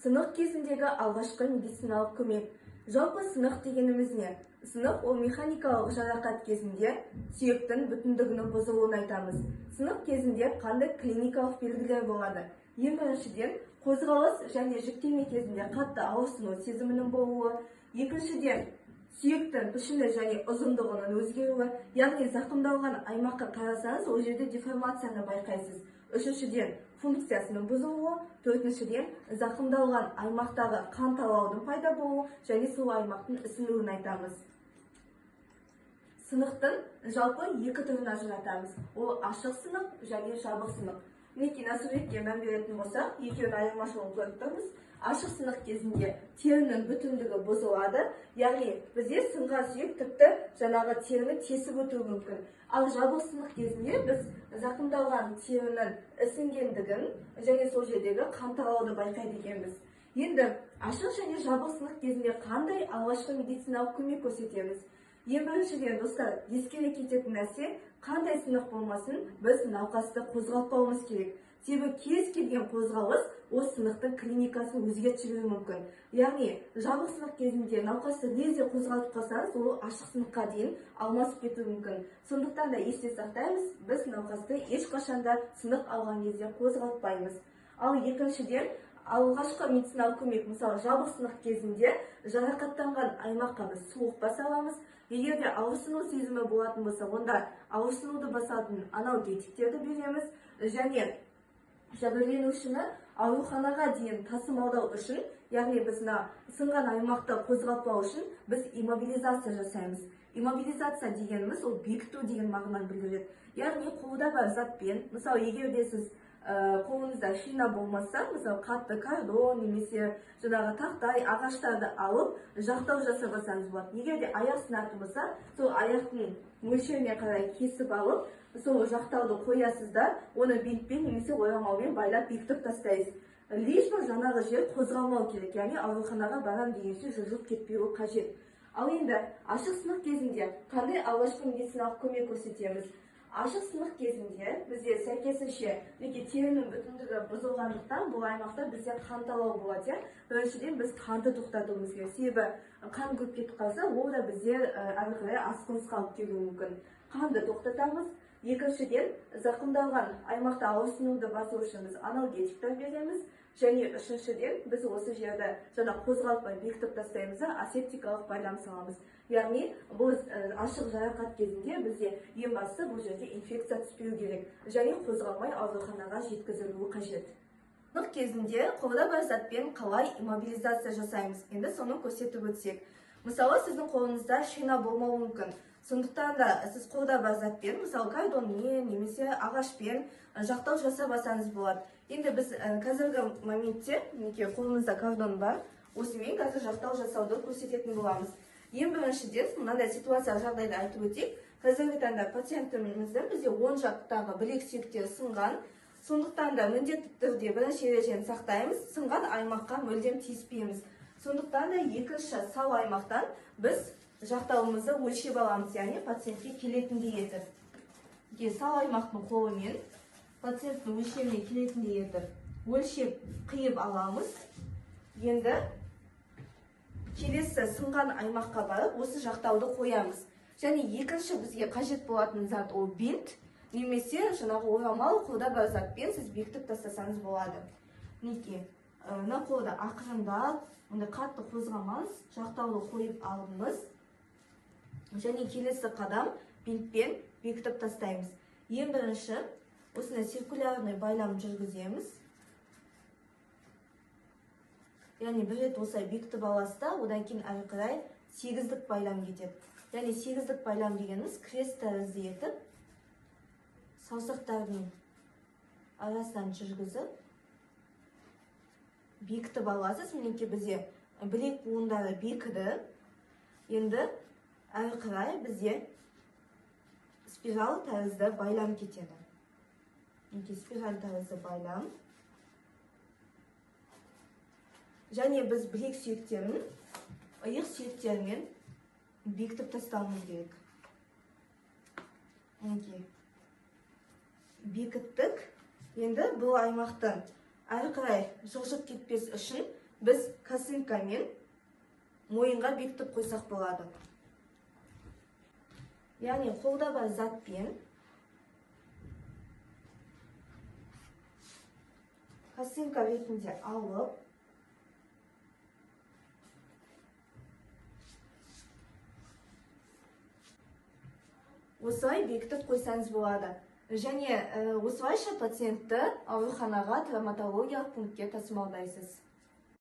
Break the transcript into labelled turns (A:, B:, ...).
A: Сынық кезіндегі алғашқы медициналық көмек. Жалпы сынық дегеніміз не? Сынық ол механикалық жарақат кезінде сүйектің бүтіндігінің бұзылуын айтамыз. Сынық кезінде қандай клиникалық белгілер болады? Ең біріншіден, қозғалыс және жүктеме кезінде қатты ауырсыну сезімінің болуы. Екіншіден, сүйектің пішіні және ұзындығының өзгеруі, яғни зақымдалған аймаққа қарасаңыз, ол жерде деформацияны байқайсыз. Үшіншіден, функциясының бұзылуы. Төртіншіден, зақымдалған аймақтағы қан талаудың пайда болуы және сол аймақтың ісінуін айтамыз. Сынықтың жалпы екі түрін ажыратамыз. Ол ашық сынық және жабық сынық. Мінекей, мына суретке мән беретін болсақ, екеуінің айырмашылығын көріп тұрмыз. Ашық сынық кезінде терінің бүтіндігі бұзылады, яғни бізде сынған сүйек тіпті жаңағы теріні тесіп өтуі мүмкін. Ал жабық сынық кезінде біз зақымдалған терінің ісінгендігін және сол жердегі қан талауды байқайды екенбіз. Енді ашық және жабық сынық кезінде қандай алғашқы медициналық көмек көрсетеміз? Ең біріншіден, достар, ескере кететін нәрсе, қандай сынық болмасын, біз науқасты қозғалтпауымыз керек. Себебі кез келген қозғалыс ол сынықтың клиникасын өзгертіп жіберуі мүмкін. Яғни жабық сынық кезінде науқасты лезде қозғалтып қалсаңыз, ол ашық сыныққа дейін алмасып кетуі мүмкін. Сондықтан да есте сақтаймыз, біз науқасты ешқашан да сынық алған кезде қозғалтпаймыз. Ал екіншіден, алғашқы медициналық көмек, мысалы, жабық сынық кезінде жарақаттанған аймаққа біз суық баса аламыз. Егер де ауырсыну сезімі болатын болса, онда ауырсынуды басатын аналгетиктерді береміз және жәбірленушіні ауруханаға дейін тасымалдау үшін, яғни біз мына сынған аймақты қозғалтпау үшін біз иммобилизация жасаймыз. Иммобилизация дегеніміз ол бекіту деген мағынаны білдіреді. Яғни қолда бар затпен, мысалы, егер де сіз қолыңызда шина болмаса, мысалы, қатты картон немесе жаңағы тақтай ағаштарды алып жақтау жасап алсаңыз болады. Егер де аяқ сынатын болса, сол аяқтың мөлшеріне қарай кесіп алып, сол жақтауды қоясыз да, оны бинтпен немесе орамалмен байлап бекітіп тастайсыз. Лишь бы жаңағы жер қозғалмау керек, яғни ауруханаға барам дегенше жылжып кетпеуі қажет. Ал енді ашық сынық кезінде қандай алғашқы медициналық көмек көрсетеміз? Ашық сынық кезінде бізде сәйкесінше мінекей терінің бүтіндігі бұзылғандықтан бұл аймақта бізде қан талау болады, иә. Біріншіден, біз қанды тоқтатуымыз керек, себебі қан көп кетіп қалса, ол да бізде әрі қарай асқынысқа алып келуі мүмкін. Қанды тоқтатамыз. Екіншіден, зақымдалған аймақта ауырсынуды басу үшін біз аналгетиктер береміз. Және үшіншіден, біз осы жерді жаңа қозғалтпай бекітіп тастаймыз да, асептикалық байлам саламыз. Яғни бұл ашық жарақат кезінде бізде ең бастысы бұл жерде инфекция түспеу керек және қозғалмай ауруханаға жеткізілуі қажет. Сынық кезінде қолда бар затпен қалай иммобилизация жасаймыз? Енді соны көрсетіп өтсек. Мысалы, сіздің қолыңызда шина болмауы мүмкін. Сондықтан да сіз қолда бар затпен, мысалы, картонмен немесе ағашпен жақтау жасап алсаңыз болады. Енді біз қазіргі моментте, мінекей, қолымызда картон бар, осымен қазір жақтау жасауды көрсететін боламыз. Ең біріншіден, мынандай ситуация жағдайды айтып өтейік. Қазіргі таңда пациентіміздің бізде оң жақтағы білек сүйектері сынған. Сондықтан да міндетті түрде бірінші ережені сақтаймыз, сынған аймаққа мүлдем тиіспейміз. Сондықтан да екінші сау аймақтан біз жақтауымызды өлшеп аламыз, яғни пациентке келетіндей етіп. Сау аймақтың қолымен пациенттің өлшеміне келетіндей етіп өлшеп қиып аламыз. Енді келесі сынған аймаққа барып осы жақтауды қоямыз. Және екінші бізге қажет болатын зат ол бинт немесе жаңағы орамал, қолда бар затпен сіз бекітіп тастасаңыз болады. Мінекей, мына қолды ақырындап, ондай қатты қозғамаңыз, жақтауды қойып алдыңыз. Және келесі қадам бинтпен бекітіп тастаймыз. Ең бірінші осындай циркулярный байлам жүргіземіз. Яғни бір рет осылай бекітіп аласыз да, одан кейін әрі қарай сегіздік байлам кетеді. Яғни сегіздік байлам дегеніміз крест тәрізді етіп саусақтардың арасынан жүргізіп бекітіп аласыз. Мінекей, бізде білек буындары бекіді. Енді әрі қарай бізде спираль тәрізді байлам кетеді. Мінекей, спираль тәрізді байлам. Және біз білек сүйектерін иық сүйектерімен бекітіп тастауымыз керек. Мінекей, бекіттік. Енді бұл аймақты әрі қарай жылжып кетпес үшін біз косынкамен мойынға бекітіп қойсақ болады. Яғни қолда бар затпен косынка ретінде алып, осылай бекітіп қойсаңыз болады. Және осылайша пациентті ауруханаға, травматологиялық пунктке тасымалдайсыз.